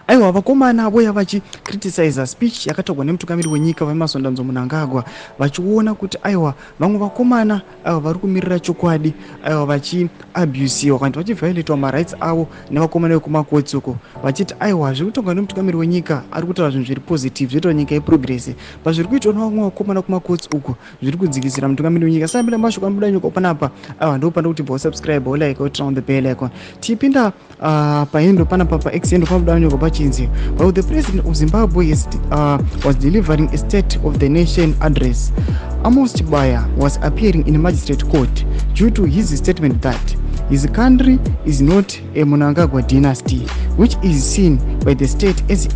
Aiwa, vakomana voya vachicriticiza speech yakatorwa nemutungamiri wenyika, VaEmmerson Dambudzo Mnangagwa, vachiona kuti aiwa, vamwe vakomana aiwa vari kumirira chokwadi, aiwa, vachiabusiwa kana kuti vachiviolatwa marights avo nevakomana vekumakotsi uko, vachiti aiwa, zviri kutongwa nemutungamiri wenyika ari kutaura zvinhu zviri positive, zvoita nyika yeprogress, pazviri kuitwa nevamwe vakomana kumakotsi uko zviri kudzikisira mutungamiri wenyika. Sambira mashoko anobuda nyika panapa. Aiwa, ndo panoda kuti bosubscribe, olike, oturn on the bell icon. Tipinda pahandle panapa, paX handle panobuda nyika pachinzi, "While the President of Zimbabwe was delivering a State of the Nation Address, Amos Chibaya was appearing in a magistrate court due to his statement that his country is not a Mnangagwa dynasty, which is seen by the state as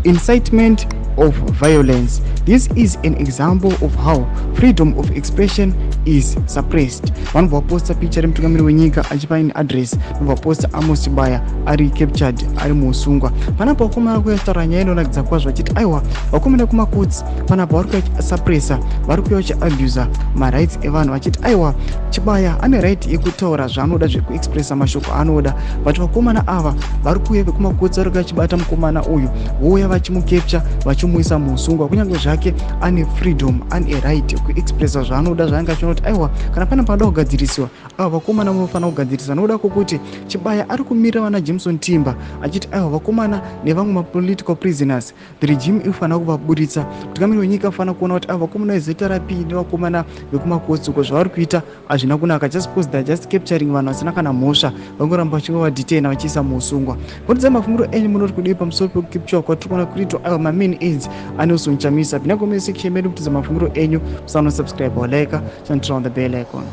incitement of violence. This is an example of how freedom of expression is suppressed." Vanobva vaposta picture remutungamiri wenyika achipa in address, vanobva vaposta Amos Chibaya ari captured, ari muusungwa. Panapa vakomana kuyataura nyaya inonakidza kwazvo, vachiti aiwa, vakomana kumakotsi panapa vari kuyasuppressa, vari kuya vachiabusa marights evanhu, vachiti aiwa, Chibaya ane right yekutaura zvaanoda, zvekuexpressa mashoko aanoda, but vakomana ava vari kuuya vekumakotsi, vari kuya vachibata mukomana uyu, vouya vachimucapture, vachimuisa muusungwa, kunyange zvake ane freedom, ane right yekuexpressa zvaanoda, zvaange achiona kuti aiwa, kana pane panoda kugadzirisiwa, ava vakomana munofanira kugadzirisa, nokuda kwokuti Chibaya ari kumirira vana Jameson Timba, achiti aiwa, vakomana nevamwe mapolitical prisoners, the regime inofanira kuvaburitsa. Mutungamiri wenyika afanira kuona kuti ava vakomana veZRP nevakomana vekumakotsi uko zvavari kuita hazvina kunaka, just because they are just capturing vanhu vasina kana mhosva, vangoramba vachingovadetaina, vachiisa muusungwa. Mutiudzai mafungiro enyu, munoti kudii pamusoro pekucapture kwatiri kuona kuitwa aiwa mamain aides aNelson Chamisa? Pinda comment section medu kutiudza mafungiro enyu. Musanosubscribe, walike, turn on the bell icon.